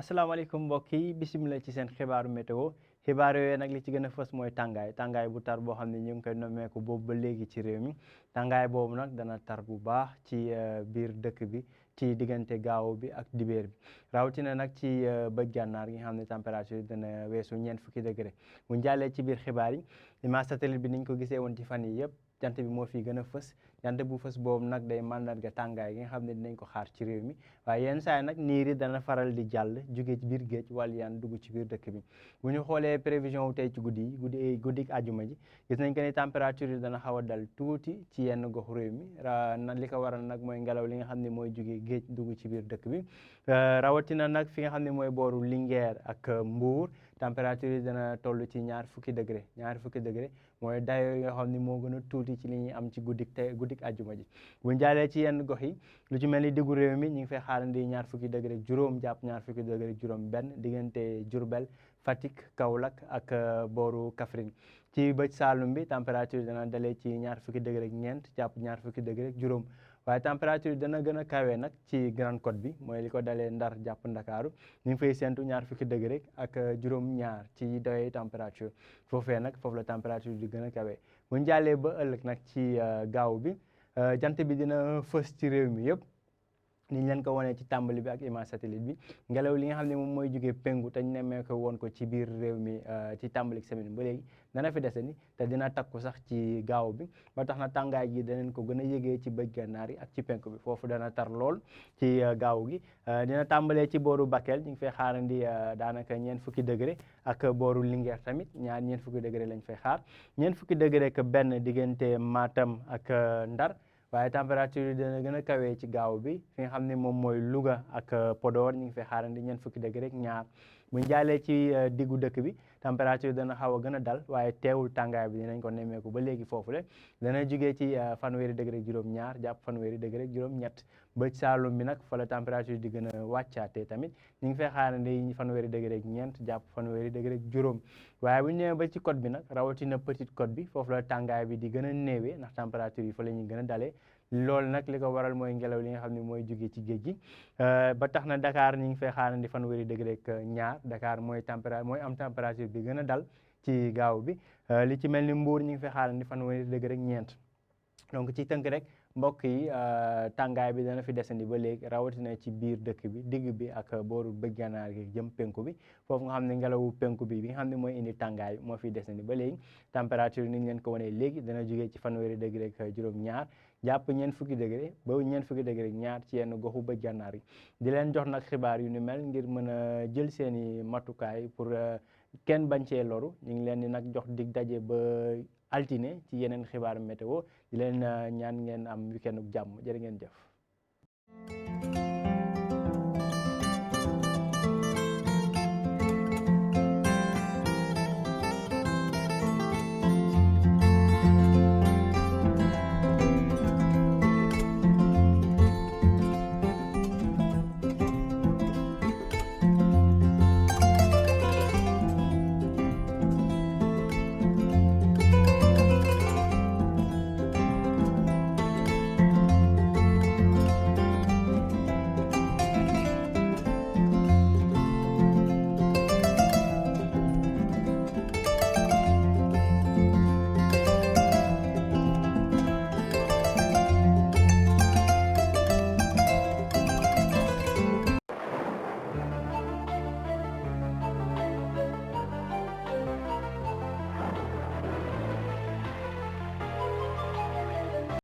asalaamaaleykum mbokk yi bisimilah ci seen xibaaru météo xibaar yooyu nag li ci gën a fës mooy tàngaay bu tar boo xam ne ñu ngi koy nommeeku boobu ba léegi ci réew mi tàngaay boobu nag dana tar bu baax ci biir dëkk bi ci diggante gaaw bi ak dibéer bi rawatina nag ci bëj gànnaar gi nga xam ne température yi dana weesu 40 degré bu njàllee ci biir xibaar yi image satellite bi niñ ko gisee woon ci fan yi yëpp jant bi moo fi gën a fës jant bu fës boobu nag day màndarga tàngaay gi nga xam ne dinañ ko xaar ci réew mi waaye yenn saa yi nag niir yi dana faral di jàll jóge ci biir géej wàllu yaan dugg ci biir dëkk bi bu ñu xoolee prévision wu tey ci guddik àjjuma ji gis nañ que ni température yi dana xaw a dal tuuti ci yenn goxu réew mi li ko waral nag mooy ngelaw li nga xam ne mooy jóge géej dugg ci biir dëkk bi rawatina nag fi nga xam ne mooy booru Linguère ak Mbour température yi dana toll ci 20 degré mooy dayo yi nga xam ne moo gën a tuuti ci li ñuy am ci guddik àjjuma ji bu ñu jaalee ci yenn gox yi lu ci mel ni diggu réew mi ñu ngi fay xaarandi 20 degré juróom jàpp 20 degré juróom benn diggante Diourbel Fatick Kaolack ak booru Kaffrine ci bëj Saalum bi température dana dalee ci 20 degré ñeent jàpp 20 degré juróom waaye température dana gën a kawe nag ci Grande Côte bi mooy li ko dalee Ndar jàpp Ndakaaru ñu ngi fay séntu 20 degré ak juróom ñaar ci doyee température foofee nag foofu la température di gën a kawe bu ñu jàllee ba ëllëg nag ci gaaw bi jant bi dina fës ci réew mi yëpp niñ leen ko wanee ci tàmbali bi ak image satellite bi ngelaw li nga xam ne moom mooy jógee penku te ñu nemmee ko woon ko ci biir réew mi ci tàmbali semaine ba léegi dana fi dese ni te dina takku sax ci gaaw bi ba tax na tàngaay gi danañ ko gën a yëgee ci bëj gànnaar yi ak ci penku bi foofu dana tar lool ci gaaw gi dina tàmbalee ci booru Bakel ñu ngi fay xaarandi daanaka 40 degré ak booru Linguère tamit 40 degré lañ fay xaar 40 degré ak benn diggante Matam ak Ndar waaye température yi dana gën a kawee ci gaaw bi fi nga xam ne moom mooy Louga ak Podor ñu ngi fay xaarandi 40 degré ak ñaar bu ñu jaalee ci diggu dëkk bi température dana xaw a gën a dal waaye teewul tàngaay bi dinañ ko nemmeeku ba léegi foofu le dana jugee ci fanweeri degré ak juróom ñaar jàpp fanweeri degré ak juróom ñett bëj Saalum bi nag fa la température di gën a wàccaatee tamit ñu ngi fay xaarandi fanweeri degré ak ñeent jàpp fanweeri degré ak juróom waaye bu ñu ñëwee ba ci côte bi nag rawatina petite côte bi foofu la tàngaay bi di gën a néewee ndax température yi fa la ñuy gën a dalee loolu nag li ko waral mooy ngelaw li nga xam ne mooy jóge ci géej gi ba tax na Dakar ñu ngi fay xaarandi fanweeri degré ak ñaar Dakar mooy am température bi gën a dal ci gaaw bi li ci mel ni Mbour ñu ngi fay xaarandi fanweeri degré ak ñeent donc ci tënk rek mbokk yi tàngaay bi dana fi desandi ba léegi rawatina ci biir dëkk bi digg bi ak booru bëj gànnaar gi jëm penku bi foofu nga xam ne ngelawu penku bi nga xam ne mooy indi tàngaay moo fiy desandi ba léegi température ni ñu leen ko wanee léegi dana jógee ci fanweeri degré ak juróom ñaar jàpp 40 degré ba 40 degré ñaar ci yenn goxu bëj gànnaar yi di leen jox nag xibaar yu ni mel ngir mën a jël seeni matukaay pour kenn bañ cee loru ñu ngi leen di nag jox dig daje ba altine ci yeneen xibaar météo di leen ñaan ngeen am weekend ak jàmm jërë ngeen jëf